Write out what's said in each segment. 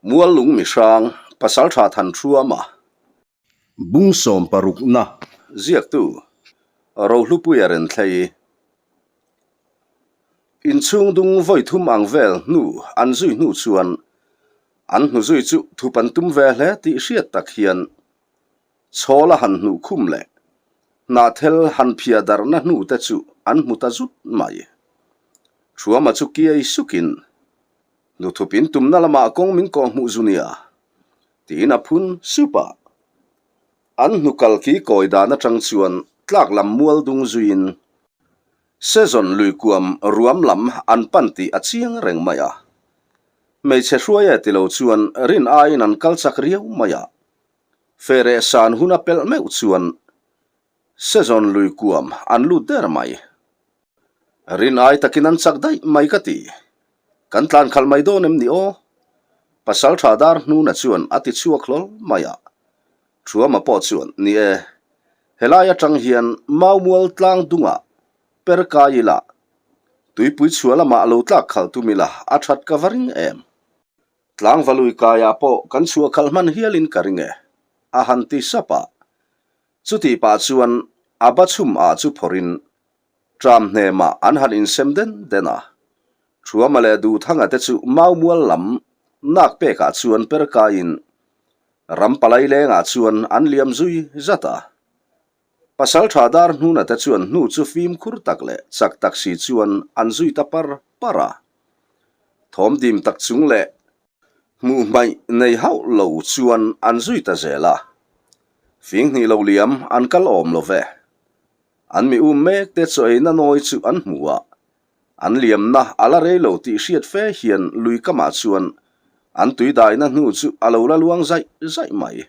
Muallung mihrang Pasaltha Thanthruama Bungsawm parukna ziaktu Rohlupuia Renthlei Inchhung dung vawi thum ang vel hnu an zui hnu chuan an hnu zui chu thup an tum ve hle tih hriat tak hian chhawl a han hnuh khum leh hnahthel han phiah darhna hnu te chu an hmu ta zut mai. Thuama chu kiai sukin Nuthup in tumna lamah kawng min kawh hmuh zu nia tiin a phun sup a. An hnukal khi kawi dan atang chuan tlak lam mual dung zuiin Sezawn luikuam ruam lam an pan tih a chiang reng mai a. Hmeichhe hruai e tilo chuan rin aiin an kal chak riau mai a. Fereh san hun a pelh meuh chuan Sezawn luikuam an lut der mai. Rin ai takin an chak daih mai ka ti. Kan tlan khalh mai dawn em ni aw? Pasal tha dar hnuna chuan a ti chhuak hlawl mai a. Thuama pawh chuan, Ni e, helai atang hian Maumual tlang dungah per kai ila, tuipui chhuah lamah lo tlak khalh tum ila a that ka va ring em? Tlangvalui kaiah pawh kan chhuah khalh hman hialin ka ring e, a han ti sap a. Chutih pah chuan a ba chhum ah chu phawrhin Tram hnemah an han insem den den a. Thuama leh Duhthanga te chu Maumual lam nak pekah chuan per kaiin ram palai lengah chuan an liam zui zat a. Pasaltha dar hnuna te chuan hnu chu fimkhur tak leh chak tak si chuan an zui ta par par a. Thawm dim tak chung leh hmuh hmaih nei hauh lo chuan an zui ta zel a. Fing hnih lo liam an kal awm lo ve. An mi um mek te chaw eina nawi chu an hmu a, an liamna a la rei lo tih hriat fe hian lui kamah chuan an tui daina hnu chu a lo la luang zaih zaih mai.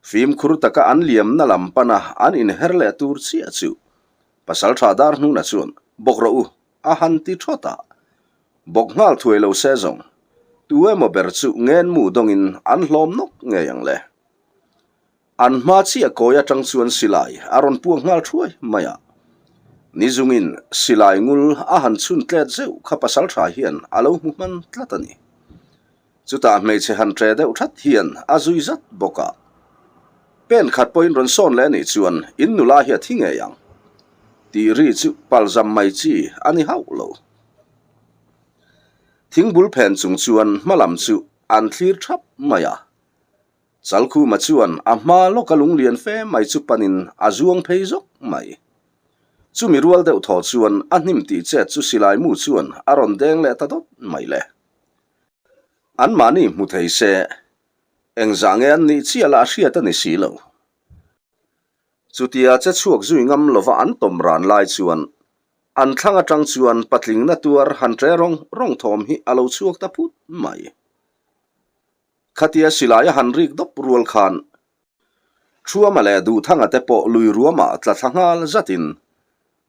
Fimkhur taka an liamna lam pana an inher leh tur chiah chu Pasaltha Darhnuna chuan, Bawk rawh u, a han ti thawt a. Bawk nghal thuai lo se zawng, tu emaw ber chu ngenmu dawngin an hlawm nawk ngei ang le. An hma chiah kawi atang chuan silai a rawn puak nghal thuai mai a. Ni zungin silai ngul a han chhun tlet zeuh kha pasal tha hian a lo hmu hman tlat a ni. Chutah hmeichhe han tre deuh that hian a zui zat bawk a. Pen khat pawhin rawn sawn leh anih chuan in nula hi a thi ngei ang tih ri chu palzam mai chi a ni hauh lo. Thingbul phen chung chuan hmalam chu an thlir thap mai a. Chalkhuma chuan a hma lawka lunglian fe mai chu panin a zuang phei zawk mai. Chumi rual deuh thaw chuan a hnim tih chet chu silai mu chuan a rawn deng leh ta dawt mai le. Anmahni hmu thei se, engzah nge an nih chiah lah hriat a ni si lo. Chutia che chhuak zui ngam lova an tawm ran lai chuan an thlang atang chuan patlingna tuar han ṭe rawng rawng thawm hi a lo chhuak ta phut mai. Khatia silai a han rik dawp rual khan Thuama leh Duhthanga te pawh lui ruamah tla thla nghal zatin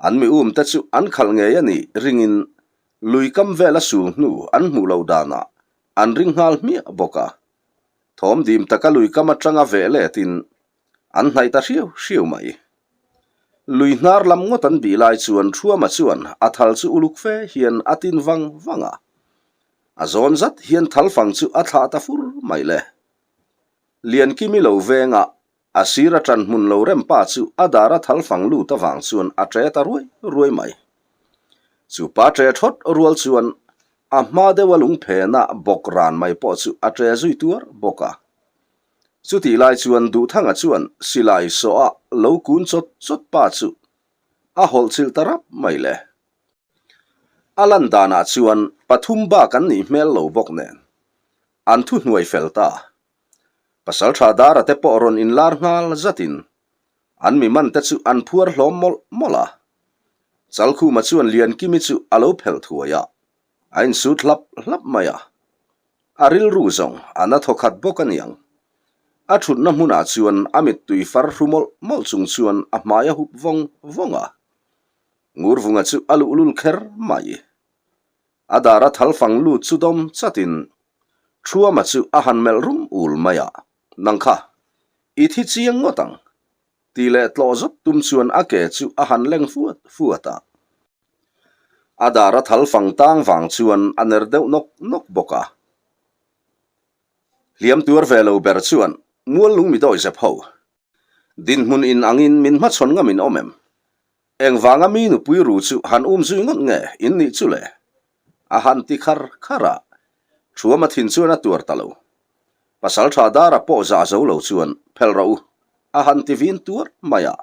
an mi um te chu an khalh ngei a nih ringin lui kam vel a sul hnu an hmuh loh danah an ring nghal hmiah bawk a. Thawm dim taka lui kam atanga veh letin an hnaih ta hriau hriau mai. Lui hnar lam ngawt an bih lai chuan Thuama chuan a thal chu uluk fe hian a tin vang vang a. A zawn zat hian thalfang chu a thlah ta fur mai le. Liankimi lo venga a sir a tan hmun lo rem pa chu a dar a thalfang lut avang chuan a ṭe ta ruai ruai mai. Chu pa ṭe thawt rual chuan a hma deuh a lungphena bawk ran mai pawh chu a ṭe zui tuar bawk a. Chutih lai chuan Duhthanga chuan silai sawh a lo kun chawt chawt pa chu a hawlh chilh ta rap mai le. A lan danah chuan pathum bak an nih hmel lo bawk nen an thu hnuai fel ta. Pasaltha Dara te pawh rawn inlar nghal zatin an mi man te chu an phuar hlawm mawlh mawlh a. Chalkhuma chuan Liankimi chu a lo phelh thuai a, a insut hlap hlap mai a. A rilru zawng a na thawkhat bawk a niang. A thutna hmunah chuan a mittui far hru mawlh mawlh chung chuan a hmai a hup vawng vawng a. Ngurvunga chu a luhlul kher mai. A dar a thal fang lut chu dawm chatin Thuama chu a han melh rum ul mai a, Nang kha, i thi chiang ngawt ang, tih leh tlawh zawt tum chuan a ke chu a han leng fuat fuat a. A dar a thal fang tang vang chuan a ner deuh nawk nawk bawk a. Hliam tuar ve lo ber chuan Muallung mi dawi zep ho. Dinhmun in angin min hmachhawn ngam in awm em? Engvanga mi nupui ru chu han um zui ngawt nge in nih chu le? A han ti khar khar a, Thuama thin chuan a tuar ta lo. Pasal tha dara pawh zah zo lo chuan phel rawh u, a han ti vin tuar mai a.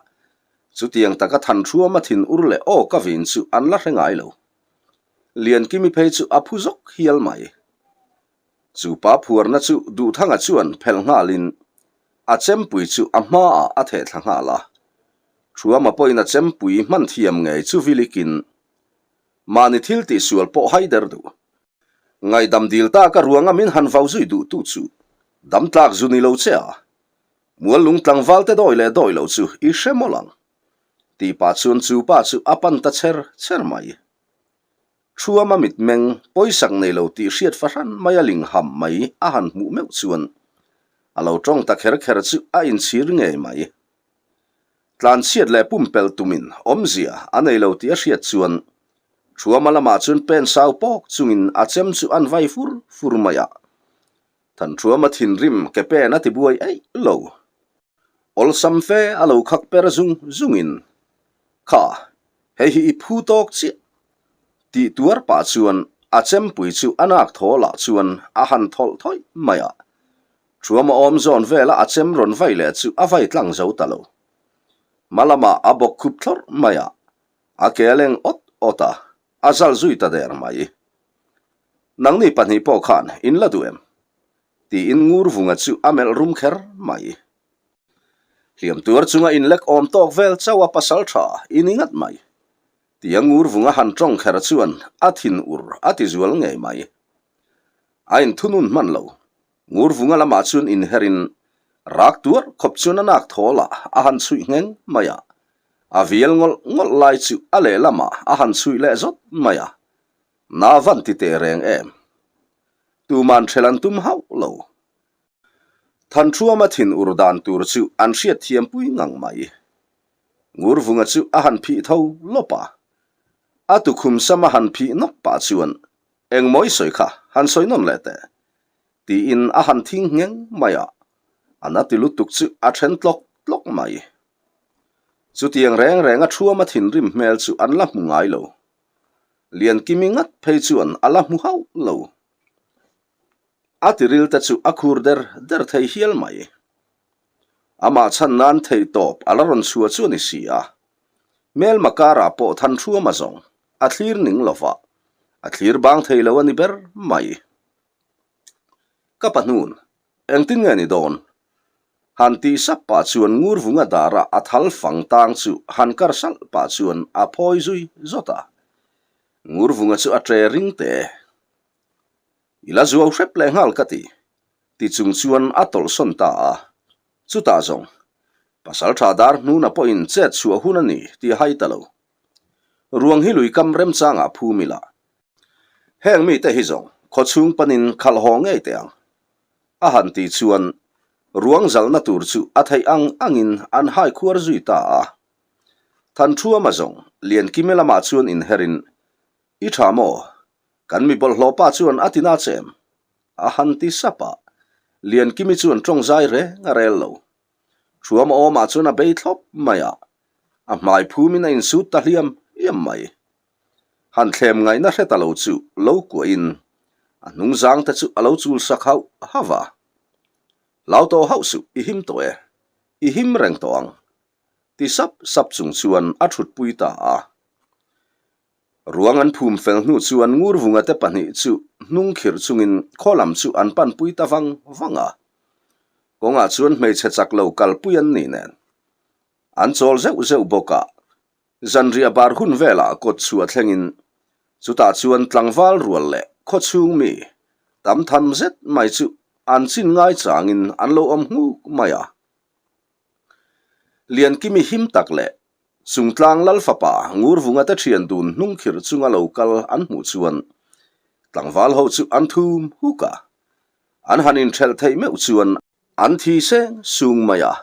Chutiang taka than Thuama thin ur leh aw ka vin chu an la hre ngai lo. Liankimi phei chu a phu zawk hial mai. Chu pa phuarna chu Duhthanga chuan phelh nghalin a chempui chu a hmaah a theh thla nghal a. Thuama pawhin a chempui hman thiam ngei chu vilikin mahni thil tihsual pawh hai der duh. Ngaihdam dil taka ruanga min han vau zui duhtu chu dam tlak zu ni lo che a, Muallung tlangval te dawi leh dawi lo chu i hre mawlh ang. Tih pah chuan chu pa chu a pan ta cher cher mai. Thuama mitmeng pawisak nei lo tih hriat fahran mai a ling ham mai a han hmuh meuh chuan a lo tawng ta kher kher chu a inchhir ngei mai. Tlanchhiat leh pumpelh tumin awmzia a nei lo tih a hriat chuan Thuama lamah chuan pen sau pawk chungin a chem chu an vai fur fur mai a. Thanṭhuama thinrim ke pen a ti buai eih lo. Awlsam fe a lo khak per zung zungin, Kha, hei hi i phu tawk chiah. Tih tuar pah chuan a chempui chu a nak thaw lah chuan a han thawlh thawih mai a. Ṭhuama awm zawn vela a chem rawn vai leh chu a vai tlang zo ta lo. Hma lamah a bawk khup thlawrh mai a, a ke a leng awt awt a, a zal zui ta der mai. Nangni pahnih pawh khan in la duh em? Tiin Ngurvunga chu a melh rum kher mai. Hliam tuar chunga inlek awm tawk vel chauh a pasal tha i ni ngat mai. Tia Ngurvunga han tawng kher chuan a thin ur a ti zual ngei mai. A inthunun hman lo. Ngurvunga lamah chuan inherin rak tuar khawp chuan a nak thawl ah a han chhuih ngheng mai a. A vial ngawlh ngawlh lai chu a lehlamah a han chhuih leh zawt mai a. Na van ti teh reng em? Tuman hrel an tum hauh lo. Thanṭhuama thin ur dan tur chu an hriat thiam pui ngang mai. Ngurvunga chu a han phih tho lawp a. A tukhum sama han phih nawk pah chuan, Engmaw i sawi kha, han sawi nawn leh teh. Tiin a han thing ngheng mai a. A na ti lutuk chu a then tlawk tlawk mai. Chutiang reng renga ṭhuama thinrim hmel chu an la hmu ngai lo. Liankimi ngat phei chuan a la hmu hauh lo. A tiril te chu a khur der der thei hial mai. Amah chhan nan thei tawp a la rawn chhuah chu a ni si a. Hmelma karah pawh Thanhruama zawng a thlir ning lova, a thlir bang thei lo a ni ber mai. Ka pahnun, engtin nge ni dawn? Han tih sap pah chuan Ngurvunga dara a thal fang tang chu han kar salh pah chuan a phawi zui zawt a. Ngurvunga chu a tre ring te. I la zuau hrep leh nghal ka ti, ti chung chuan a tawlh sawn ta a. Chutah zawng, Pasaltha dar hnuna pawhin chet chhuah hun a ni tih a hai ta lo. Ruang hi lui kam remchangah phum ila. Heng mite hi zawng khawchhung panin khalh haw ngei teh ang. A han tih chuan ruang zalhna tur chu a theih ang angin an hai khuar zui ta a. Thanṭhuama zawng Liankime lamah chuan inherin, I ṭha maw? Kan mi bawlhhlawh pa chuan a ti na che em? A han ti sap a. Liankimi chuan ṭawng zai reng a rel lo. Ṭhuama awmah chuan a bei thlawp mai a, a hmai phumin a insut ta hliam hliam mai. Han thlem ngaihna hre ta lo chu lo kuahin a hnung zang te chu a lo chul sak hauh hauh a. Hlau tawh hauh suh, i him tawh e, i him reng tawh ang, ti sap sap chung chuan a thutpui ta a. Ruang an phum fel hnu chuan Ngurvunga te pahnih chu hnung khirh chungin khaw lam chu an panpui ta vang vang a. Kawngah chuan hmeichhe chak lo kalpui an ni nen an chawl zeuh zeuh bawk a. Zanriah bar hun velah kawt chhuah thlengin chutah chuan tlangval rual leh khawchhung mi tam tham zet mai chu an chin ngai changin an lo awm nghuk mai a. Liankimi him tak leh Chungtlang Lalfapa Ngurvunga te thian dun hnung khirh chunga lo kal an hmuh chuan tlangval ho chu an thum huk a, an han inthelh theih meuh chuan an thi seng sung mai a.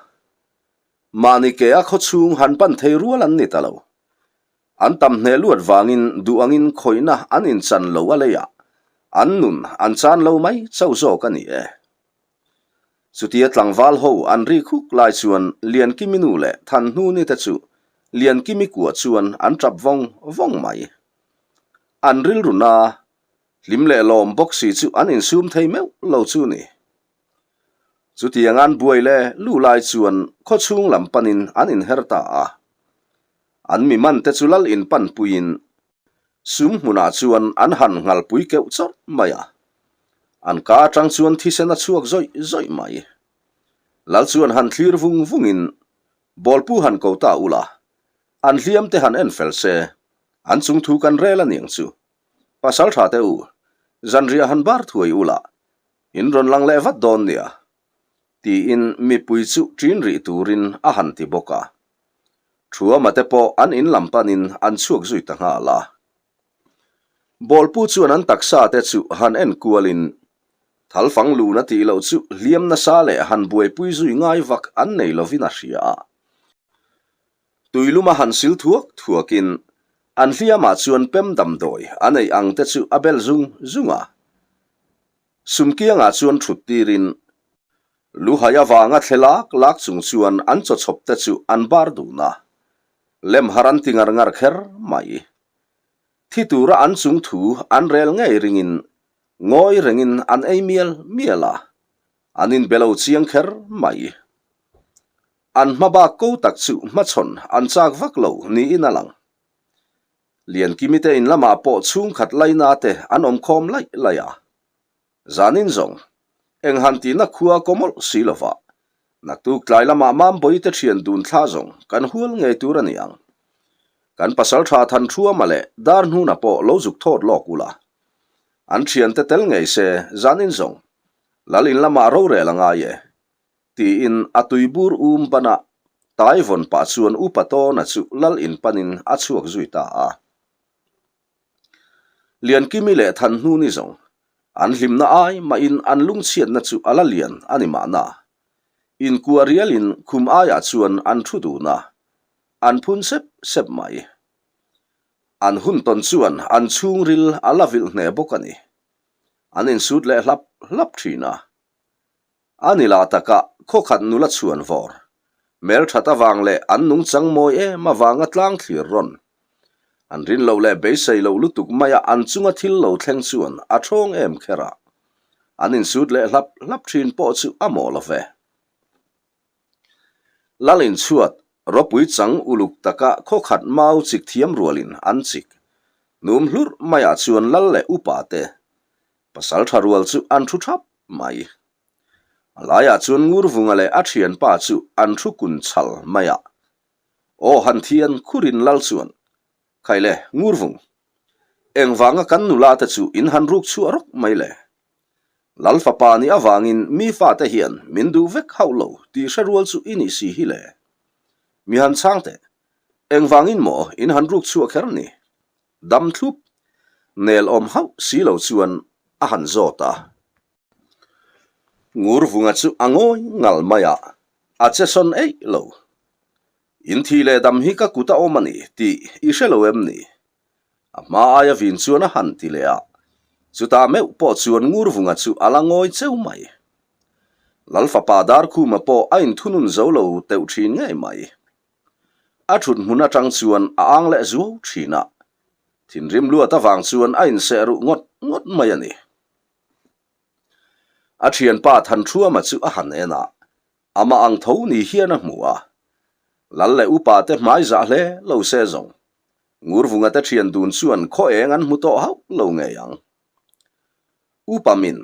Mahni ke a khawchhung han pan thei rual an ni ta lo. An tam hneh luat vangin duh angin khawihna an inchan lo a leiah an nun an chan lo mai chauh zawk a ni e. Chutia tlangval ho an rik huk lai chuan Liankimi nu leh Thanhnuni te chu Liankimi kua chuan an tap vawng vawng mai. An rilru na hlim leh lawm bawk si chu an insum thei meuh lo chu ni. Chutiang an buai leh lu lai chuan khawchhung lam panin an inher ta a. An mi man te chu lal in pan puiin sum hmunah chuan an han nghalpui keuh chawrh mai a. An ka atang chuan thisen a chhuak zawih zawih mai. Lal chuan han thlir vung vungin Bawlpu han ko ta ula, an hliam te han en fel se, an chung thu kan rel aniang chu. Pasal tha te u, zanriah han bar thuai ula, in rawn lang leh vat dawn nia, tiin mipui chu ṭin rih turin a han ti bawk a. Thuama te pawh an in lam panin an chhuak zui ta nghal a. Bawlpu chuan an taksa te chu han en kualin thalfang lun a tih loh chu hliam nasa leh han buaipui zui ngai vak an nei lovin a hria a. Tuiluma han sil thuak thuakin an hliamah chuan pem damdawi a neih ang te chu a bel zung zung a. Sumkiangah chuan thut tirin Luhai avanga thle lak lak chung chuan an chaw chhawp te chu an bar dun a, lem har an ti ngar ngar kher mai. Thi tura an chung thu an rel ngei ringin ngawi rengin an ei mial mial a, an inbe lo chiang kher mai. An hma bak ko tak chu hmachhawn an chak vak lo niin a lang. Liankimi te in lamah pawh chhungkhat laina te an awm khawm laih laih a. Zanin zawng, eng han tihna khua kaw mawlh si lova, naktuk tlai lamah Mambawi te thian dun thla zawng kan hual ngei tur a ni ang. Kan pasal tha than Thuama leh Darhnuna pawh lo zuk thawt lawk ula. An thiante tel ngei se zanin zawng, Lal in lamah rorel a ngai e, tiin a tuibur um banah tai vawn pah chuan Upa Tawna chu Lal in panin a chhuak zui ta a. Liankimi leh Thanhnuni zawng an hlimna ai mahin an lungchhiatna chu a la lian a ni mahna. Inkuah rialin khum aiah chuan an thu dun a, an phun sep sep mai. An hun tawn chuan an chhungril a la vilh hneh bawk a ni. An insut leh hlap hlap thin a. A ni lah taka khawkhat nula chhuan vawr, hmelthat avang leh an nungchang mawi em avanga tlang thlir rawn. An rin loh leh beisei loh lutuk maia an chunga thil lo thleng chuan a thawng em kher a, an insut leh hlap hlap thin pawh chu a mawh lo ve. Lal inchhuat, ropui chang uluk taka khawkhat mau chik thiam rualin an chik. Num hlurh maiah chuan lal leh upa te, pasal tha rual chu an thu thap mai. A laiah chuan Ngurvunga leh a thianpa chu an thu kun chhal mai a. Aw han thian khurin lal chuan, Khai le, Ngurvung, engvanga kan nula te chu in han ruk chhuah rawk mai le? Lal fapa nih avangin mi fate hian min duh vek hauh lo tih hre rual chu i nih si hi le. Mi han chhang teh, engvangin maw in han ruk chhuah kher ni? Dam thlup, nel awm hauh si lo chuan a han zawt a. Ngurvunga chu a ngawi ngal mai a, a che sawn eih lo. In thih leh dam hi ka kut a awm a ni tih i hre lo em ni? A hma aia vin chuan a han ti leh a, chutah meuh pawh chuan Ngurvunga chu a la ngawi cheu mai. Lal fapa Darkhuma pawh a inthunun zo lo teuh thin ngei mai. A thut hmun atang chuan a ang leh zuau thin a, thinrim luat avang chuan a inseh ruh ngawt ngawt mai a ni. A thianpa Thanṭhuama chu a han en a, amah ang tho ni hian a hmu a. Lal leh upa te hmai zah hle lo se zawng. Ngurvunga te thian dun chuan khaw eng an hmu tawh hauh lo ngei ang. Upa min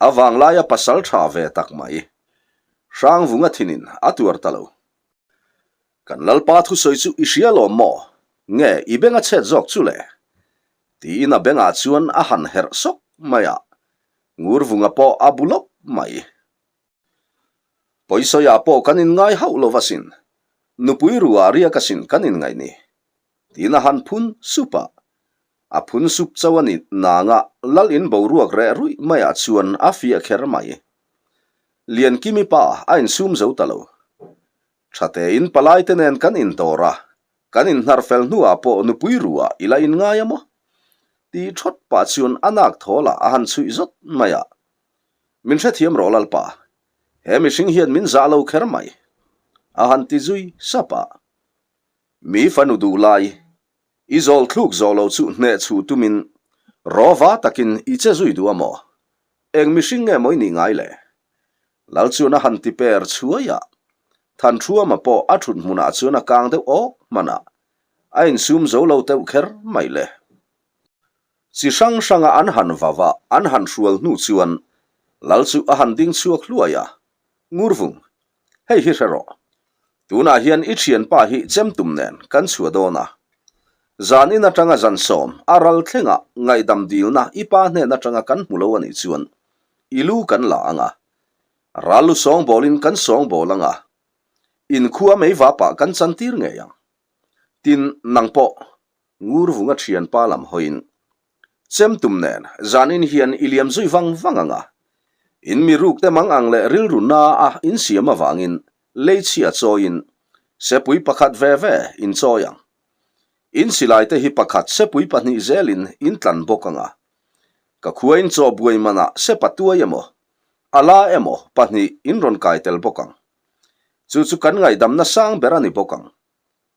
a vanglaia pasal tha ve tak mai. Hrangvunga thinin a tuar ta lo. Kan Lalpa thusawi chu i hria lawm maw? Nge i beng a chhet zawk chu le? Tiin a bengah chuan a han herh sawk mai a, Ngurvunga pawh a bu lawp mai. Pawisawiah pawh kan inngai hauh lo asin, nupui ruah riak asin kan inngaih ni. Tiin a han phun sup a, a phun sup chauh a ni nanga Lal in boruak reh ruih maiah chuan a fiah kher mai. Liankimi pa a insum zo ta lo. Thatein palaite nen kan indawr a, kan inhnar fel hnuah pawh nupui ruah i la inngai a maw? Ti thawt pah chuan a nak thawl ah a han chhuih zawt mai a. Min hrethiam rawh Lalpa. He mihring hian min zah lo kher mai, a han ti zui sap a. Mi fanu duh lai, i zawl thluk zawh lo chu hneh chhuh tumin rawva takin i che zui duh a maw? Eng mihring nge maw i nih ngai le? Lal chuan a han ti per chhuai a, Thanṭhuama pawh a ṭhut hmunah chuan a kang deuh awk hman a, a insum zo lo teuh kher mai le. Chi hrang hranga an han vau a, an han hrual hnu chuan Lal chu a han ding chhuak hluai a, Ngurvung, hei hi hre rawh. Tunah hian i thianpa hi chemtum nen kan chhuah dawn a. Zan in atanga zan sawm a ral thlengah ngaihdam dilna i pa hnen atanga kan hmu lo a nih chuan i lu kan la ang a, ral lu sawngbawlin kan sawngbawl ang a, inkhua meivapah kan chantir ngei ang. Tin, nang pawh Ngurvunga thianpa lam hawiin Chemtum nen zanin hian i liam zui vang vang ang a, in mi ruk te mang ang leh rilru na a in siam avangin leichhia chawiin sepui pakhat ve ve in chawi ang. In silai te hi pakhat sepui pahnih zelin in tlan bawk ang a, ka khua in chaw buai manah sepa tuai emaw, a la emaw pahnih in rawn kai tel bawk ang. Chu chu kan ngaihdamna sang ber a ni bawk ang.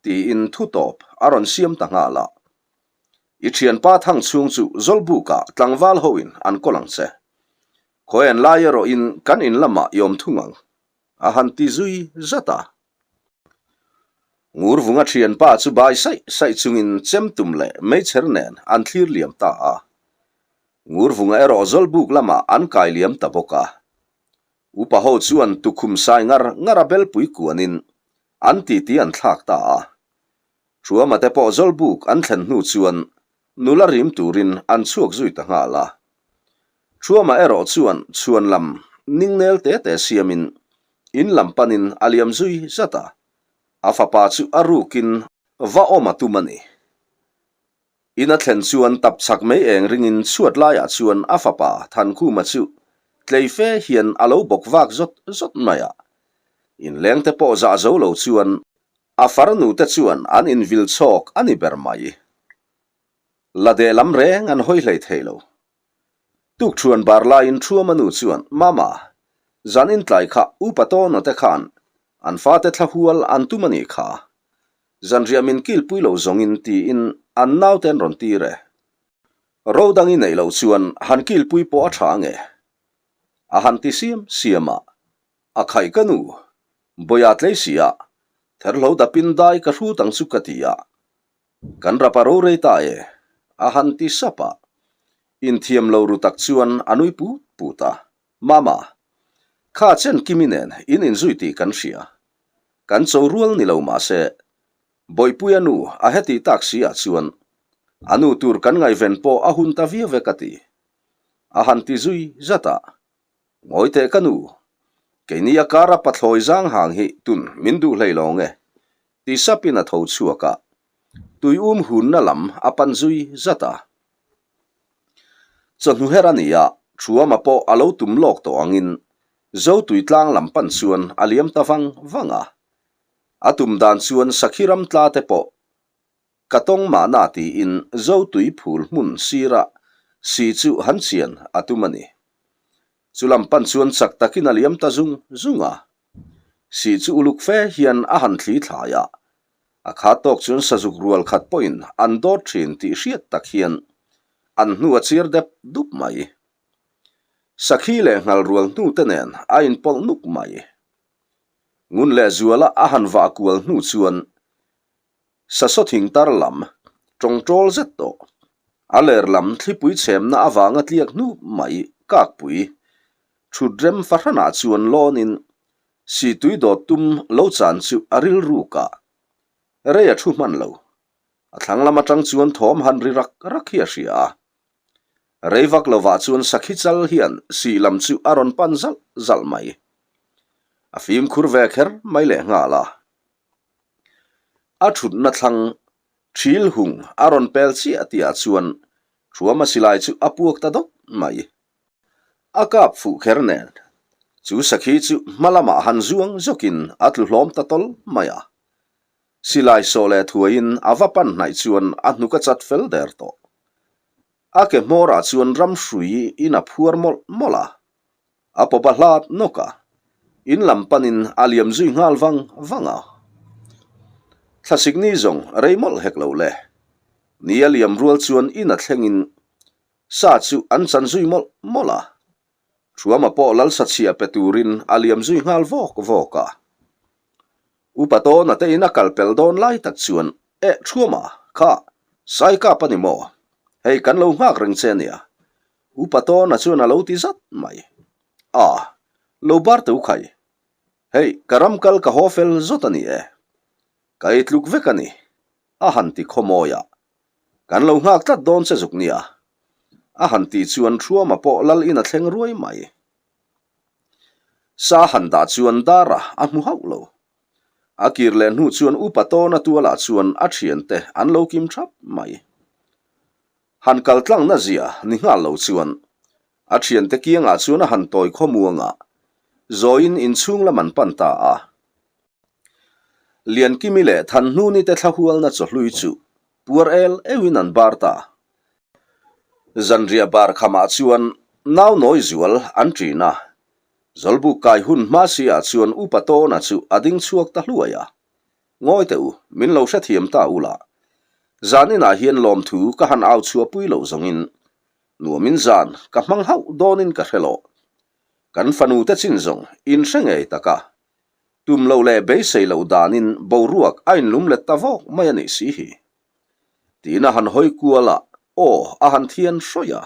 Tiin thu tawp a rawn siam ta nghal a. I thianpa thang chhung chu Zawlbukah tlangval hoin an kawl ang che. Khawian lai erawhin kan in lamah i awm thung ang, a han ti zui zat a. Ngurvunga thianpa chu bai saih saih chungin chemtum leh meichher nen an thlir liam ta a. Ngurvunga erawh Zawlbuk lamah an kai liam ta bawk a. Upa ho chuan tukhum sai ngar ngar a belpui kuanin an titi an thlak ta a. Thuama te pawh Zawlbuk an thlen hnu chuan nula rim turin an chhuak zui ta nghal a. Thuama erawh chuan chhuan lam ningnel te te siamin in lam panin a liam zui zat a, a fapa chu a rukin va awm a tum a ni. In a thlen chuan tap chak mai eng ringin chhuat laiah chuan a fapa Thankhuma chu tlei fe hian a lo bawk vak zawt zawt mai a. Inleng te pawh zah zo lo chuan A farnu te chuan an invil chhawk a ni ber mai. La deh lam reng an hawi hlei thei lo. Tukṭhuan bar laiin Thuama nu chuan, Mama, zan intlai kha Upa Tawna te khan an fate thla hual an tum a nih kha. Zanriah min kilpui lo zawngin tiin an naute an rawn tir e. Ro dang i neih loh chuan han kilpui pawh a ṭha ange. A han ti siam siam a. A khaih ka nu, Bawia tlei si a, therhlo dapin dai ka hrut ang chu ka ti a, kan rap a rorei ta e, a han ti sap a. Inthiam lo ru tak chuan a nui put put a, Mama, kha chen Kimi nen in inzui tih kan hria. Kan cho rual ni lo mah se, Bawihpuia nu a heti tak si ah chuan a nu tur kan ngaihven pawh a hun ta viau e ka ti, a han ti zui zat a. Ngawi teh ka nu, keini a kara pathlawi zang hang hi tun min duh hlei lo nge, ti sapin a tho chhuak a, tui um hunna lam a pan zui zat a. Chawhnu her a ni a, Thuama pawh a lo tum lawk tawh angin Zotui tlang lam pan chuan a liam ta vang vang a. A tum dan chuan Sakhi ram tla te pawh Ka tawng mahna tiin Zotui phul hmun sira si chu han chian a tum a ni. Chu lam pan chuan chak takin a liam ta zung zung a. Si chu uluk fe hian a han thli thlai a. A khat tawk chuan sazuk rual khat pawhin an dawt thin tih hriat tak hian an hnu a chir dep dup mai. Sakhi leh nghal rual hnu te nen a inpawlh nuk mai. Ngun leh zuala a han vah kual hnu chuan Sasaw thing tar lam, tawngtawl zet tawh. A ler lam thlipui chhemna avanga tliak hnu mai kakpui. Thut rem fahranah chuan lawnin situi dawt tum lo chan chu a rilruk a. Rei a thu hman lo. A thlang lam atang chuan thawm han ri rak rak hi a hria a. Rei vak lovah chuan sakhi chal hian sih lam chu a rawn pan zalh zalh mai. A fimkhur ve kher mai lehnghal a. A thutna thlang thil hung a rawn pel chiah tihah chuan Thuama silai chu a puak ta dawt mai. A kap fuh kher nen chu sakhi chu hma lamah han zuang zawkin a tlu hlawm ta tawl mai a. Silai sawh leh thuaiin a va pan hnaih chuan a hnuk a chat fel der tawh. A ke hmawrah chuan ram hrui in a phuar mawlh mawlh a. A pawp a hlat nawk a. In lam panin a liam zui nghal vang vang a. Thlasik ni zawng rei mawlh hek lo le. Ni a liam rual chuan in a thlengin sa chu an chan zui mawlh mawlh a. Thuama pawh lalsachhiah pe turin a liam zui nghal vawk vawk a. Upa Tawna te in a kal pel dawn lai tak chuan, Eh, Thuama, kha, Saikap a ni maw? Hei kan lo nghak reng che ania. Upa Tawna chuan a lo ti zat mai. A, lo bar teu khai. Hei, ka ram kal ka haw fel zawt a ni e. Ka ei tluk vek a ni, a han ti khawmawi a. Kan lo nghak tlat dawn che zuk nia. A han tih chuan Thuama pawh lal in a thleng ruai mai. Sa han dah chuan Dara a hmu hauh lo. A kir leh hnu chuan Upa Tawna tualah chuan a thiante an lo kim thap mai. Han kal tlangna zia ni nghal lo chuan a thiante kiangah chuan a han tawi khawmuang a, zawiin inchhung lam an pan ta a. Liankimi leh Thanhnuni te thlahualna chawhlui chu puar el euhin an bar ta. Zanriah bar khamah chuan nau nawi zual an ṭin a, Zawlbuk kai hun hma si ah chuan Upa Tawna chu a ding chhuak ta hluai a. Ngawi teh u, min lo hrethiam ta u lah. Zan inah hian lawmthu ka han au chhuahpui loh zawngin nuamin zan ka hmang hauh dawnin ka hre loh. Kan fanu te chin zawng in hre ngei tak a, Tum loh leh beisei loh danin boruak a inlum let ta vawk mai a nih si hi. Tiin a han hawi kual a, aw a han thian hrawih a.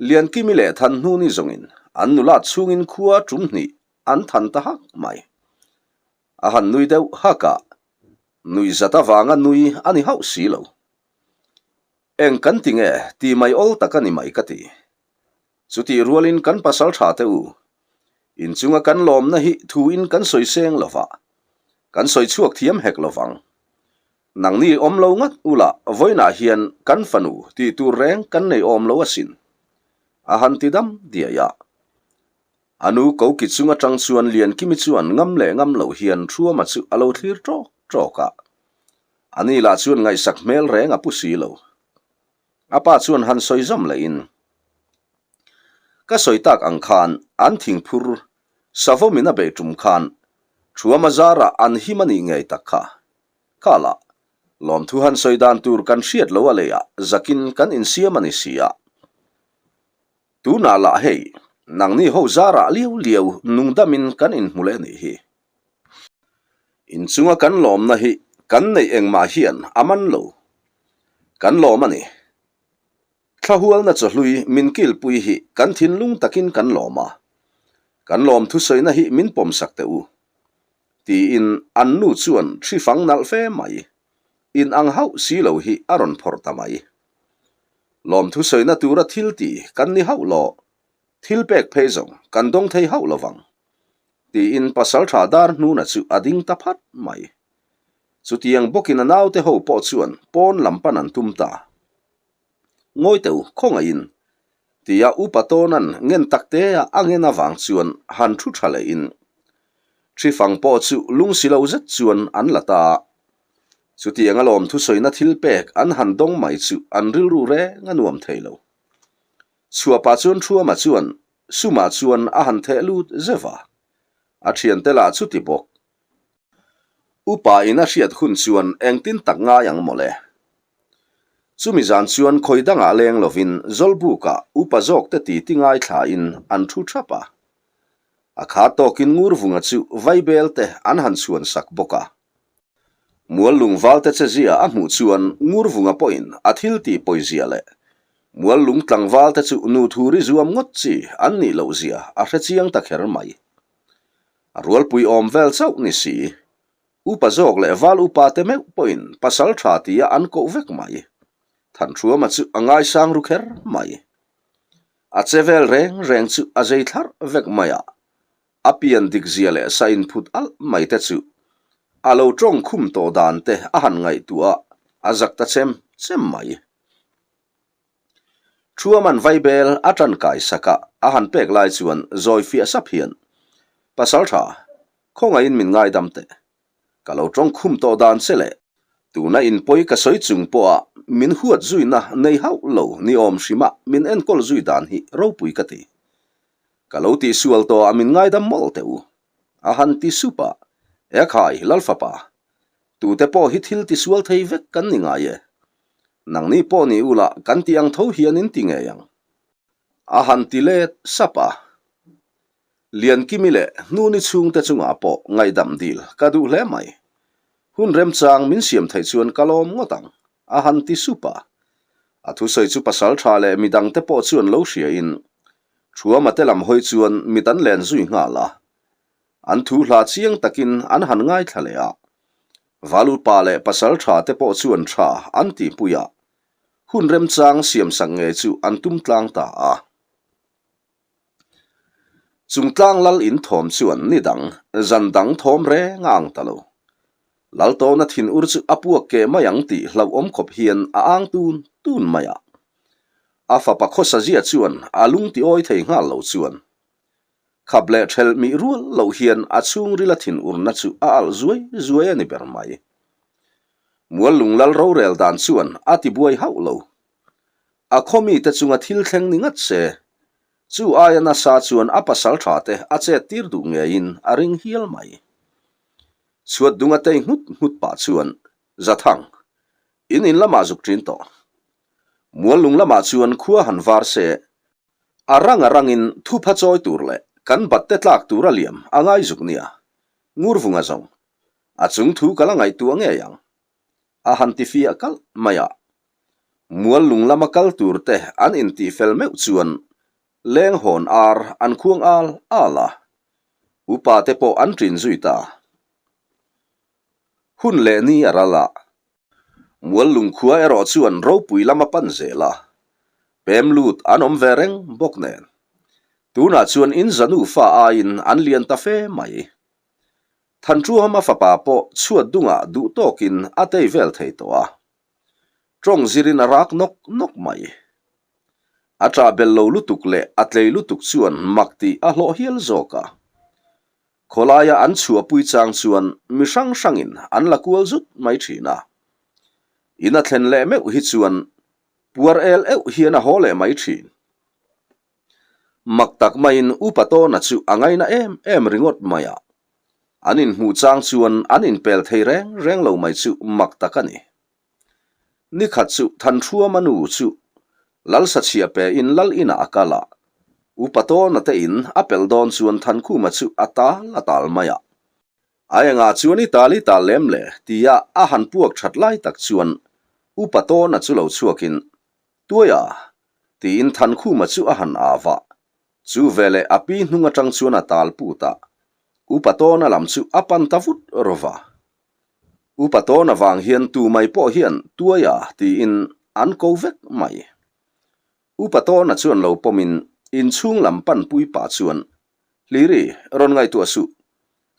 Liankimi leh Thanhnuni zawngin an nulat chhungin khua tum hnih an than ta hak mai. A han nui deuh hak a, nuihzat avanga nui a ni hauh si lo. Eng kan ti nge ti mai awl tak a ni mai ka ti. Chutih rualin kan pasal tha te u, inchunga kan lawmna hi thuin kan sawi seng lo va, kan sawi chhuak thiam hek lo vang. Nangni awm lo ngat ula vawiinah hian kan fanu tih tur reng kan nei awm lo asin, a han ti dam diai a. A nu koki chung atang chuan Liankimi chuan ngam leh ngam lo hian Thuama chu a lo thlir tawk tawk a. Ani lah chuan ngaihsak hmel reng a pu si lo. A pa chuan han sawi zawm lehin, Ka sawi tak ang khan an thingphur savawmin a beih tum khan Thuama zarah an him a nih ngei tak kha. Kha lah, lawmthu han sawi dan tur kan hriat lo a leiah zakin kan insiam a ni si a. Tunah lah hei, nangni ho zarah liau liau nungdamin kan inhmu leh a nih hi. Inchunga kan lawmna hi kan neih engmah hian a man lo. Kan lawm a ni. Thlahualna chawhlui min kilpui hi kan thinlung takin kan lawm a. Kan lawm thusawina hi min pawmsak teh u. Tiin an nu chuan hri fang nalh fe mai. In ang hauh si lo hi a rawn phawrh ta mai. Lawm thusawina tura thil ti kan ni hauh lo. Thil pek phei zawng kan dawng thei hauh lo vang. Tiin pasalṭha dar hnuna chu a ding ta phat mai. Chutiang bawkin a naute ho pawh chuan pawn lam pan an tum ta. Ngawi teu, khawngaihin! Tia Upa Tawna'n ngen taktea a ngen avang chuan han thu ṭha lehin Ṭhifang pawh chu lungsi lo zet chuan an la ta. Chutiang alawm thusawina thil pek an han dawng mai chu an rilru reng a nuam thei lo. Chhuahpah chuan Thuama chuan Sumah chuan a han theh lut zeuh a, a thiante lah chu ti bawk. Upa in a hriat hun chuan engtin tak ngai ang mawle. Chumi zan chuan khawi dangah leng lovin Zawlbukah upa zawkte titi ngaithlain an thu thap a. A kha tawkin Ngurvunga chu Vaibel te an han chhuan sak bawk a. Mual lungvalte che zia a hmuh chuan Ngurvunga pawhin a thil tih pawizia leh Mual lung tlangvalte chu nu thuri zuam ngawt chi an nih loh zia a hre chiang ta kher mai. A rualpui awm vel chauh ni si, upa zawk leh val upa te meuh pawhin pasal tha tia an koh vek mai. Thanhruama chu a ngaisang ru kher mai. A che vel reng reng chu a zei thlarh vek mai a, A pian dik zia leh sa inphut alh mai te chu a lo tawng khum tawh dan te a han ngaihtuah a, a zak ta chem chem mai. Thuaman vaibel a tan kai sak a, a han pek lai chuan zawi fiah sap hian, Pasal tha, khawngaihin min ngaidam teh. Ka lo tawng khum tawh dan che leh tuna inpawi ka sawi chung pawha min huat zuina nei hauh lo ni awm hrima min enkawl zui dan hi ropui ka ti. Ka lo tihsual tawh a min ngaidam mawlh teh u. A han ti sup a, Ekhai, Lalfapa, tute pawh hi thil tisual thei vek kan ni ngai e. Nangni pawh ni ula kan tih ang tho hian in ti ngei ang. A han ti let sap a. Liankimi leh Hnuni chhungte chungah pawh ngaihdam dil ka duh hle mai. Hun remchang min siam theih chuan ka lawm ngawt ang, a han ti sup a. A thusawi chu pasal tha leh midangte pawh chuan lo hriain Thuama te lam hawi chuan mit an len zui nghal a. An thu hla chiang takin an han ngaithla leh a. Valupa leh pasal tha te pawh chuan tha an tihpui a. Hun remchang siamsak ngei chu an tum tlang ta a. Chung tlang lal in thawm chuan ni dang, zan dang thawm reng a ang ta lo. Lal tawna thin ur chu a puak keh mai ang tih hlauhawm khawp hian a ang tun tun mai a. A fapa khawsa zia chuan a lung ti awi thei nghal lo chuan khap leh thelh mih rual loh hian a chhungrila thin urna chu a alh zuai zuai a ni ber mai. Muallung lal rorel dan chuan a ti buai hauh lo. A khaw mite chunga thil thleng ni ngat se, chu aia nasa chuan a pasal tha te a chet tir duh ngeiin a ring hial mai. Chhuat dunga tei nghut nghut pah chuan, Zathang, in in lamah zuk ṭin tawh. Muallung lamah chuan khua han var se, a rang a rangin thupha chawi tur leh kan bat te tlak tur a liam a ngai zuk nia, Ngurvunga zawng, a chung thu ka la ngaihtuah ngei ang. A han ti fiah kalh mai a. Mual lung lama kal tur te an intih fel meuh chuan leng hawn ar an khuang al al a, upa te pawh an ṭin zui ta. Hun leh ni a ral a, mual lung khua erawh chuan ropui lama pan zel a, pem lut an awm ve reng bawk nen. Tunah chuan in zanu fa aiin an lian ta fe mai. Thanṭuama fapa pawh chhuat dungah duh tawkin a tei vel thei tawh a. Ṭawng zirin a rak nawk nawk mai. A ṭah bel lo lutuk leh a tlei lutuk chuan mak tih a hlawh hial zawk a. Khawlaia an chhuahpui chang chuan mi hrang hrangin an la kual zut mai ṭhin a. In a thlen leh meuh hi chuan puar el euh hian a haw leh mai ṭhin. Mak tak maiin Upa Tawna chu a ngaina em em ringawt mai a. An inhmuh chang chuan an inpel thei reng reng lo mai chu mak tak a ni. Ni khat chu Thanhruama nu chu Lalsa chhiah pe in Lal inah a kal a. Upa Tawna te in a pelh dawn chuan Thankhuma chu a tal a tal mai a. A engah chuan i tal i tal lem le tia a han puak that lai tak chuan Upa Tawna chu lo chhuakin Tuaia! tiin Thankhuma chu a han au a. Chu veleh a pi hnung atang chuan a tal put a, Upa Tawna lam chu a pan ta vut rawva. Upa Tawna vang hian tu mai pawh hian Tuaia tiin an ko vek mai. Upa Tawna chuan lo pawmin inchhung lam panpui pah chuan, Hliri, rawn ngaihtuah suh.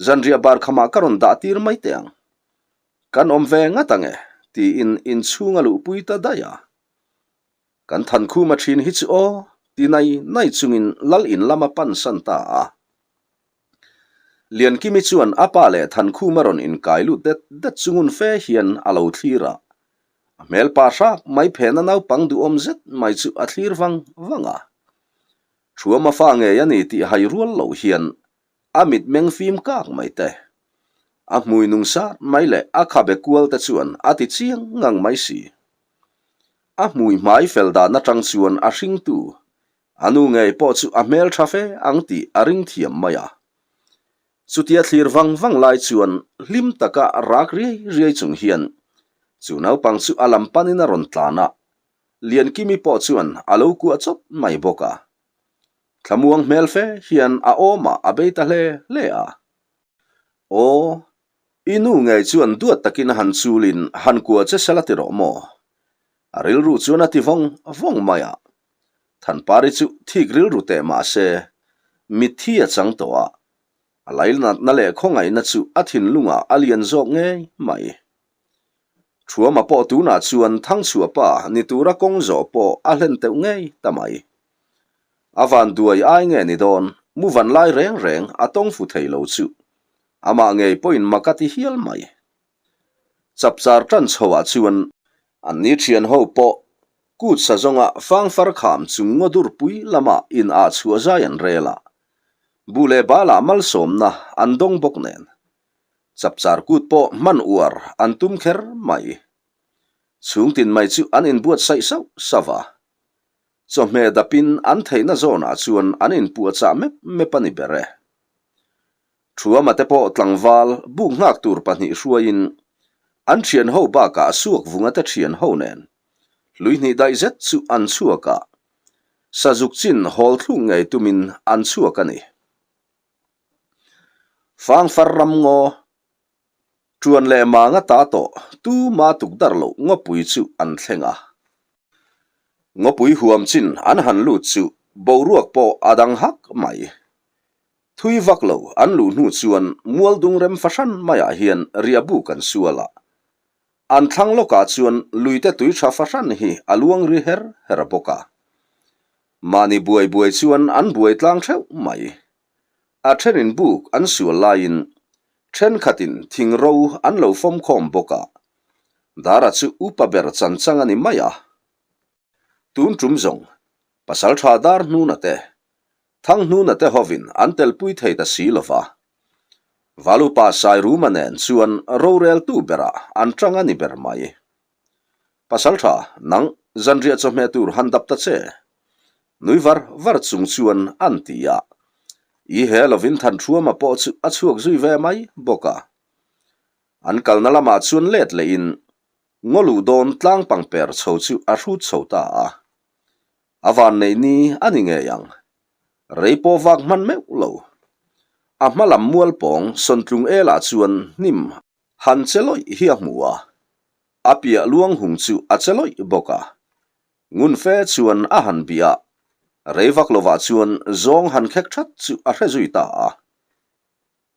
Zanriah bar khamah ka rawn dah tir mai teh ang. Kan awm ve ngat ang e, tiin inchhung a luhpui ta daih a. Kan thankhuma thin hi chu aw, ti nai nai chungin lal in lam a pan san ta a. Liankimi chuan a pa leh Thankhuma rawn inkai lut det det chungun fe hian a lo thlir a. A hmel pa hrak mai phena naupang duhawm zet mai chu a thlir vang vang a. Thuama fa ngei a ni tih hai rual loh hian A mitmeng fim kak mai te, a hmui nung sat mai leh a khabe kual te chuan a ti chiang ngang mai si. A hmui hmai fel dan atang chuan a hringtu, a nu ngei pawh chu a hmel tha fe ang tih a ring thiam mai a. Chutia thlir vang vang lai chuan hlim taka rak riai riai chung hian chu naupang chu a lam panin a rawn tlan a, Liankimi pawh chuan a lo kuah chawp mai bawk a. Thlamuang hmel fe hian a awmah a bei ta hle hle a. Aw, i nu ngei chuan duat takin a han chulin han kua che sela ti rawh maw? A rilru chuan a ti vawng vawng mai a. Thanpari chu thik rilru teh mah se, mitthi a chang tawh a. A lailnatna leh khawngaihna chu a thinlungah a lian zawk ngei mai. Thuama pawh tunah chuan Thangchhuah pa ni tura kawng zawh pawh a hlen teuh ngei ta mai. A van duai ai nge ni dawn, mu van lai reng reng a tawng fu thei lo chu. Amah ngei pawhin mak a ti hial mai. Chapchar tan chhoah chuan an ni thian ho pawh kut sa zawnga fangfar kham chung ngaw durpui lama in ah chhuah zai an rel a. Buh leh balah malsawmna an dawng bawk nen. Chapchar kut pawh hman uar an tum kher mai. Chhungtin mai chu an inbuatsaih sauh sauh a. Chawhmeh dapin an theihna zawnah chuan an inpuahchah mep mep a ni ber e. Thuama te pawh tlangval buk nghak tur pahnih hruaiin an thian ho bakah suak vunga te thian ho nen hlui hnih daih zet chu an chhuak a, sazuk chin hawl thluk ngei tumin an chhuak a ni. Fangfar ram ngaw Ṭuan leh manga ta tawh tuma tuk dar loh ngawpui chu an thleng a. Ngawpui huam chin an han lut chu boruak pawh a dang hak mai. Thui vak lo an luh hnu chuan mualdung rem fahran maiah hian riahbuk an sual a. An thlang lawkah chuan luite tui tha fahran hi a luang ri her her bawk a. Mahni buai buai chuan an buai tlang theuh mai. A thenin buk an sual laiin thenkhatin thing ro an lo fawm khawm bawk a. Dara chu upa ber chan chang a ni mai a. Tun tum zawng, Pasaltha dar hnuna te, thang hnuna te hovin an telpui thei ta si lo va. Valupa Sairuma nen chuan roreltu berah an tang a ni ber mai. Pasaltha, nang zanriah chawhmeh tur han dap ta che. Nui var var chung chuan an ti a. I he lovin Thanṭhuama pawh chu a chhuak zui ve mai bawk a. An kalna lamah chuan let lehin Ngaw luh dawn tlang pangper chho chu a hrut chho ta a. A van neih ni a ni ngei ang. Rei pawh vak hman meuh lo. A hma lam mual pawng sawntlung elah chuan hnim han che lawih hi a hmu a. A piah luang hung chu a che lawih bawk a. Ngun fe chuan a han bih a. Rei vak lovah chuan zawng han khek that chu a hre zui ta a.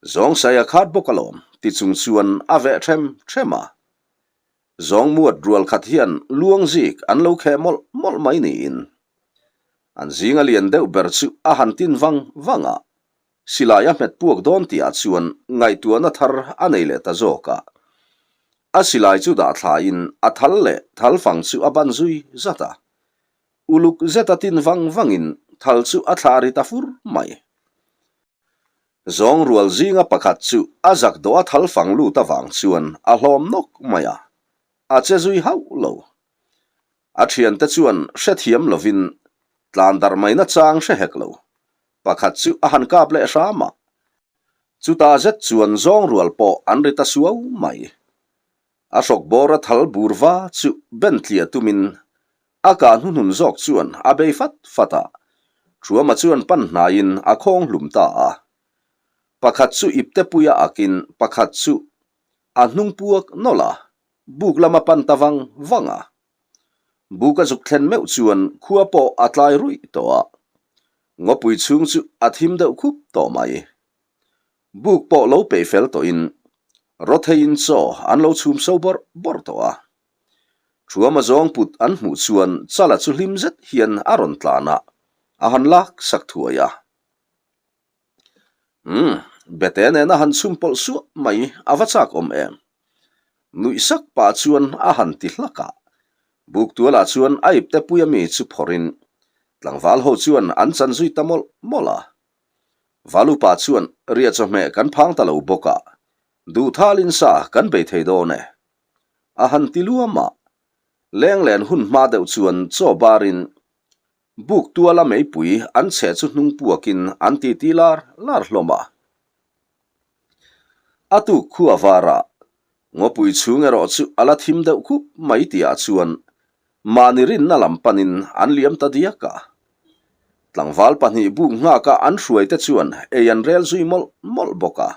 Zawng sai a khat bawk alawm ti chung chuan a veh ṭhem ṭhem a. Zawng muat rual khat hian luang zik an lo kheh mawlh mawlh mai niin an zinga lian deuh ber chu a han tin vang vang a, silai a hmet puak dawn tihah chuan ngaihtuahna thar a nei leh ta zawk a. A silai chu dah thlain a thal leh thal fang chu a ban zui zat a. Uluk zeta tin vang vangin thal chu a thlah ri ta fur mai. Zawng rual zinga pakhat chu a zak dawh a thal fang lut avang chuan a hlawm nawk mai a, a che zui hauh lo. A thiante chuan hrethiam lovin tlan darh mai nachang hre hek lo. Pakhat chu a han kap leh hram a, chutah zet chuan zawng rual pawh an ri ta suau mai. A hrawk bawr a thal bur va chu ben tliah tumin a kah hnuhnun zawk chuan a bei fat fat a, Thuama chuan pan hnaiin a khawng hlum ta a. Pakhat chu ipte puia akin pakhat chu a hnung puak nawlh a, buk lama pan ta vang vang a. Buk a zuk thlen meuh chuan khua pawh a tlai ruih tawh a, ngawpui chhung chu a thim deuh khup tawh mai. Buk pawh lo peih fel tawhin Rotheiin chaw an lo chhum so bawrh bawrh tawh a. Thuama zawng put an hmuh chuan Chala chu hlim zet hian a rawn tlan a, a han lak sak thuai a. Umm, Bete nena han chhum pawlh suah mai a va chak awm em? Nuih sak pah chuan a han ti hlak a. Buk tualah chuan a ipte puia mi chu phawrhin tlangval ho chuan an chan zui ta mawlh mawlh a. Valupa chuan riah chawhmeh kan phang ta lo bawk a, duhthalin sa kan bei thei dawn e. A han ti luam a, lenglen hun hma deuh chuan chaw barin buk tuala meipui an chheh chu hnung puakin an titi lar lar hlawm a. A tuk khua varah Ngawpui chhung erawh chu a la thim deuh khup mai tihah chuan mahni rinna lam panin an liam ta diak a. Tlangval pahnih buk nghaka an hruaite chuan ei an rel zui mawlh mawlh bawk a.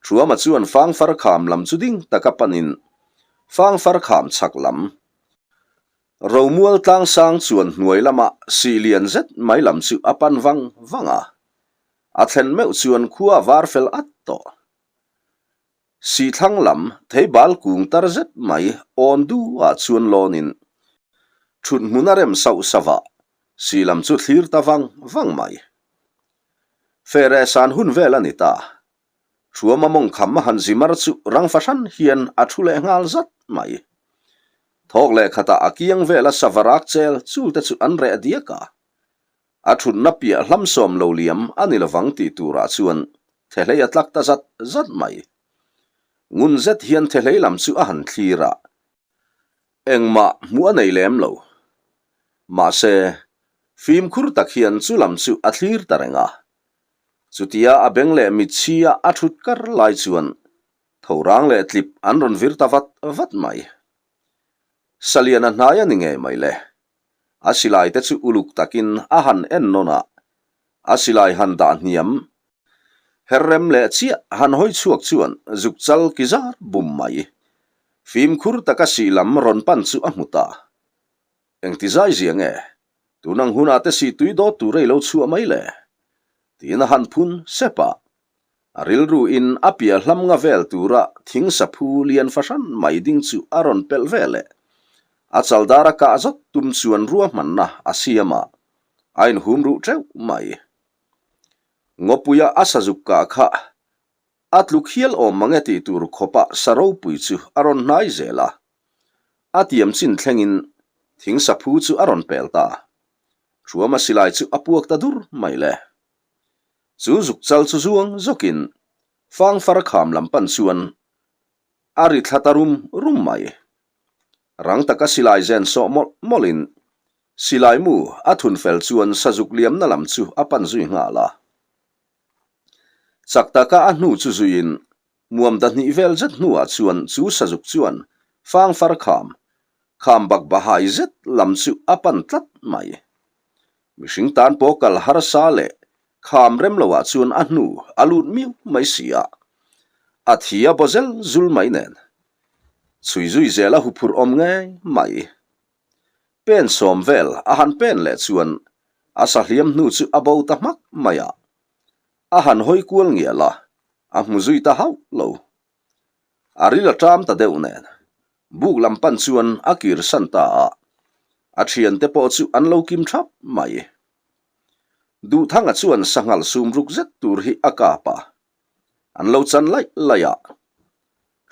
Thuama chuan Fangfar kham lam chu ding taka panin Fangfar kham chhak lam Romual tlangsang chuan hnuai lama sih lian zet mai lam chu a pan vang vang a. A thlen meuh chuan khua a var fel at tawh. Sihthlang lam theibal kung tar zet mai awn duhah chuan lawnin thut hmun a rem sauh sauh a, sih lam chu thlir ta vang vang mai. Feh san hun vel a ni ta. Thuama mawngkham a han zi mar chu rang fahran hian a thu leh nghal zat mai. Thawk leh khatah a kiang vela sava rak chel chul te chu an reh diak a. A thutna piah hlam sawm lo liam a ni lovang tih turah chuan thehlei a tlak ta zat zat mai. Ngun zet hian thehlei lam chu a han thlir a, engmah hmuh a nei lem lo. Mahse, fimkhur tak hian chu lam chu a thlir ta reng a. Chutia a beng leh mitchhia a thut kar lai chuan tho rang leh tlip an rawn vir ta vat vat mai. Saliana hnai a ni ngei mai le. A silai te chu uluk takin a han en nawn a, a silai han dah hniam her rem leh chiah han hawi chhuak chuan zuk chal ki zar bum mai. Fimkhur taka sih lam rawn pan chu a hmu ta. Engti zai zia nge? Tun ang hunah te sih tui dawt tur ei lo chhuah mai le? Tiin a han phun sep a. A rilru in a piah hlam nga vel tura thing saphu lian fahran mai ding chu a rawn pelh ve leh. A chaldar a kah zawt tum chuan ruahmanna a siam a, a inhum ruh teuh mai. Ngawpuia a sazuk kah kha a tluk hial awm mange tih tur khawpa sa ropui chu a rawn hnai zel a. A tiam chin thlengin thing saphu chu a rawn pel ta. Thuama silai chu a puak ta dur mai le. Chu zuk chal chu zuang zawkin fangfar kham lam pan chuan a ri thla ta rum rum mai. Rang taka silai zen sawh mawlh mawlhin silai mu a thun fel chuan sazuk liamna lam chu a pan zui nghal a. Chak taka a hnu chu zuiin muam dahnih vel zet hnuah chuan chu sazuk chuan fangfar kham, kham bak bahai zet lam chu a pan tlat mai. Mihring tan pawh kal harsa leh kham rem loah chuan a hnu a lut miau mai si a, a thi a baw zel zul mai nen. Chhui zui zel a huphurh awm ngei mai. Pen sawm vel a han pen leh chuan a sahliam hnu chu a bo ta hmak mai a, a han hawi kual ngial a, a hmu zui ta hauh lo. A ril a ṭam ta deuh nen, buk lam pan chuan a kir san ta a, a thiante pawh chu an lo kim thap mai. Duhthanga chuan sanghal sum ruk zet tur hi a kap a, an lo chan laih laih a.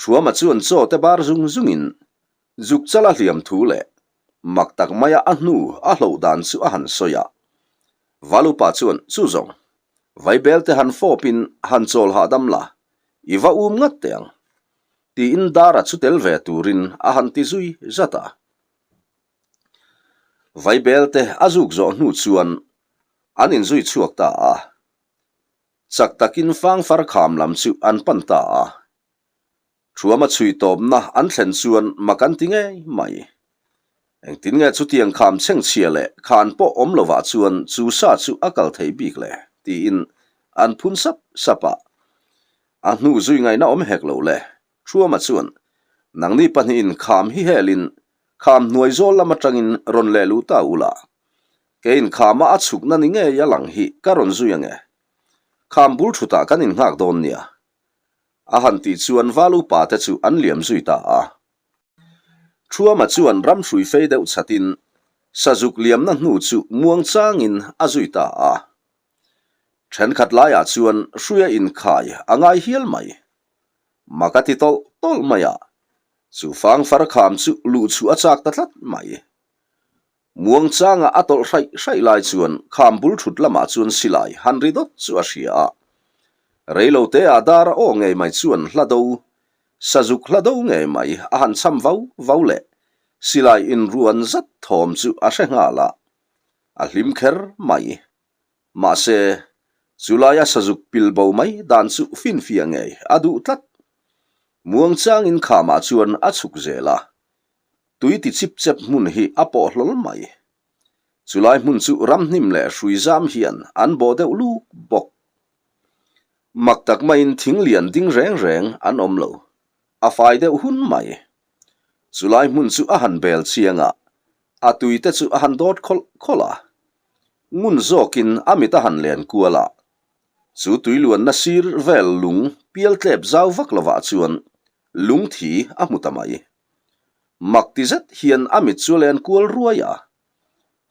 Thuama chuan chaw te bar zung zungin zuk chala hliam thu leh mak tak maia a hnu a hloh dan chu a han sawi a. Valupa chuan chu zawng, Vaibel te han fawpin han chawl hahdam la, i va um ngat teh ang, tiin Dara chu tel ve turin a han ti zui zat a. Vaibel te a zuk zawh hnu chuan an inzui chhuak ta a. Chak takin fangfar kham lam chu an pan ta a. Thuama chhui tawpna an thlen chuan mak an ti ngei mai. Engtin nge chutiang kham chhengchhia leh khan pawh awm lovah chuan chu sa chu a kal thei bik le? tiin an phun sap sap a. A hnu zui ngaihna awm hek lo le. Thuama chuan, Nangni pahnihin kham hi helin kham hnuai zawl lam atangin rawn leh luh ta ula. Keiin khama a chhukna ni ngei a lang hi ka rawn zui ange. Kham bul thutah kan innghak dawn nia. A han tih chuan val upa te chu an liam zui ta a. Thuama chuan ram hrui fei deuh chatin sazuk liamna hnu chu muang changin a zui ta a. Thenkhat laiah chuan hruia inkhai a ngai hial mai. Mak a ti tawlh tawlh mai a, chu fangfar kham chu luh chhuah a chak ta tlat mai. Muangchanga a tawlh hraih hraih lai chuan kham bul thut lamah chuan silai han ri dawt chu a hria a. Reilo te ah dar a aw ngei mai chuan hla do, sazuk hla do ngei mai a han cham vau vau leh silai inruan zat thawm chu a hre nghal a, a hlim kher mai. Mahse, chulaia sazuk pil bo mai dan chu finfiah ngei a duh tlat. Muangchangin khamah chuan a chhuk zel a, Tui ti chip chep hmun hi a pawh hlawl mai. Chulai hmun chu ramhnim leh hrui zam hian an bawh deuh luk bawk. Mak tak maiin thing lian ding reng reng an awm lo. A fai deuh hun mai. Chulai hmun chu a han bel chiang a, a tui te chu a han dawt khawlh khawlh a. Ngun zawkin a mit a han len kual a. Chu tui luanna sir vel lung pial tlep zau vak lovah chuan lungthi a hmu ta mai. Mak ti zet hian a mit chu len kual ruai a.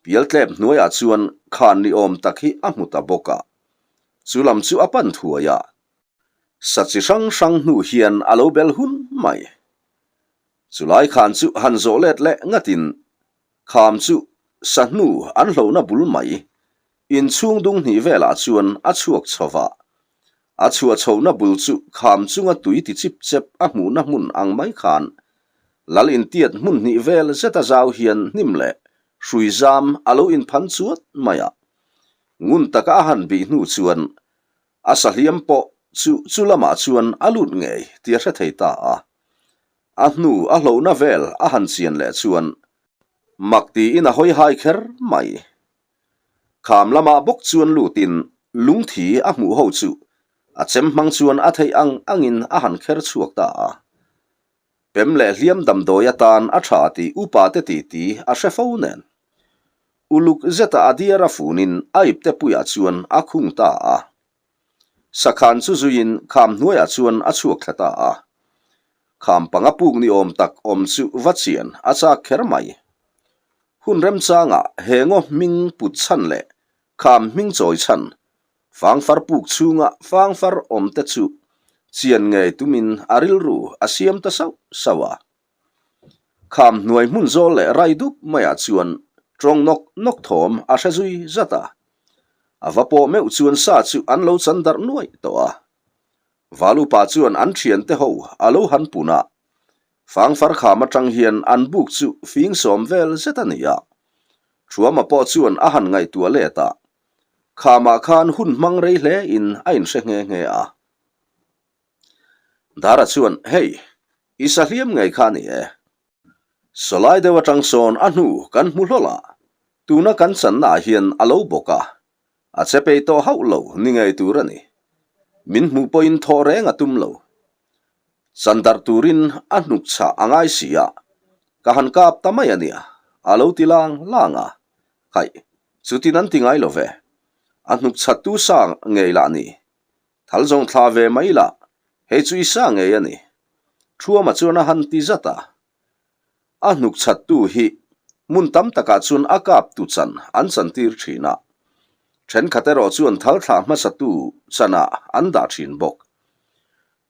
Pialtlep hnuaiah chuan khan ni awm tak hi a hmu ta bawk a. Chu lam chu a pan thuai a. Sa chi hrang hrang hnu hian a lo bel hun mai. Chulai khan chu han zawh let leh ngatin kham chu sa hnu an hlohna bul mai. Inchhung dung hnih velah chuan a chhuak chho va. A chhuah chhohna bul chu kham chunga tui ti chip chep a hmuhna hmun ang mai khan Lal intiat hmun hnih vel zeta zau hian hnim leh hrui zam a lo inphan chuat mai a. Ngun taka a han bih hnu chuan a sahliam pawh chu chu lamah chuan a lut ngei tih a hre thei ta a. A hnu a hlohna vel a han chian leh chuan mak tiin a hawi hai kher mai. Kham lamah bawk chuan lutin lungthi a hmuh ho chu a chem hmang chuan a theih ang angin a han kher chhuak ta a. Pem leh hliam damdawi atan a tha tih upa te titi a hre fo nen. Uluk zeta a diar a funin a ipte puiah chuan a khung ta a. Sakhan chu zuiin kham hnuaiah chuan a chhuak thla ta a. Kham panga puk ni awm tak awm chu va chian a chak kher mai. Hun remchangah he ngaw hming put chhan leh kham hming chawi chhan, fangfar puk chhunga fangfar awm te chu chian ngei tumin a rilru a siam ta sauh sauh a. Kham hnuai hmun zawl leh rai dup maiah chuan tawng nawk nawk thawm a hre zui zat a. A va pawh meuh chuan sa chu an lo chan darh nuaih tawh a. Valupa chuan an thiante ho a lo han pun a. Fangfar kham atang hian an buk chu fing sawm vel zet a ni a. Thuama pawh chuan a han ngaihtuah let a. Khamah khan hun hmang rei hle in a inhre nghe nghe a. Dara chuan, Hei, i sa hliam ngei kha a ni e. Sawlai deuh atang sawn a hnu kan hmu hlawl a, tuna kan channa ah hian a lo bawk a, a che pei tawh hauh lo ni ngei tur a ni. Min hmuh pawhin thawh reng a tum lo. Chan darh turin a hnuk chhah a ngai si a, ka han kap ta mai a nia, a lo ti lang lang a. Haih, chutin an ti ngai lo ve. A hnuk chhattu sa ngei lah ni. Thal zawng thla ve mai lah, hei chu i sa ngei a ni. Thuama chuan a han ti zat a. A hnuk chhattu hi hmun tam takah chuan a kap tu chan an chantir thin a. Thenkhat erawh chuan thal thlah hmasatu chanah an dah thin bawk.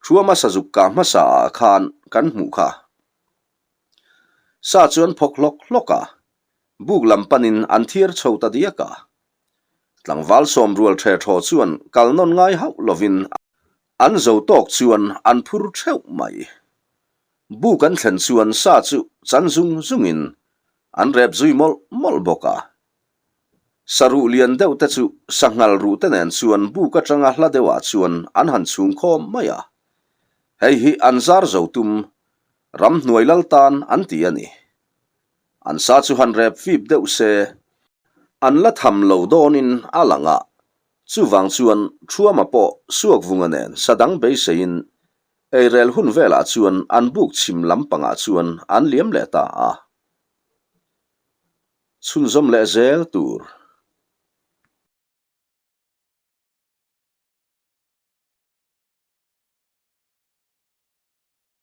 Thuama sazuk kah hmasa ah khan kan hmuh kha. Sa chuan phawk hlawk hlawk a, buk lam panin an thiar chho ta diak a. Tlangval sawmrual ṭhe ṭhaw chuan kal nawn ngai hauh lovin an zo tawk chuan an phur ṭheuh mai. Buk an thlen chuan sa chu chan zung zungin an rep zui mawlh mawlh bawk a. Saruh lian deuh te chu sanghal ruh te nen chuan buk atanga hla deuhah chuan an han chhung khawm mai a. Hei hi an zar zo tum ramhnuai lal tan an ti a ni. An sa chu han rep fip deuh se, an la tham lo dawnin a lang a, chuvang chuan Thuama pawh Suakvunga nen sa dang beiseiin eirel hun velah chuan an buk chhim lampangah chuan an liam leh ta a. Chhunzawm leh zel tur.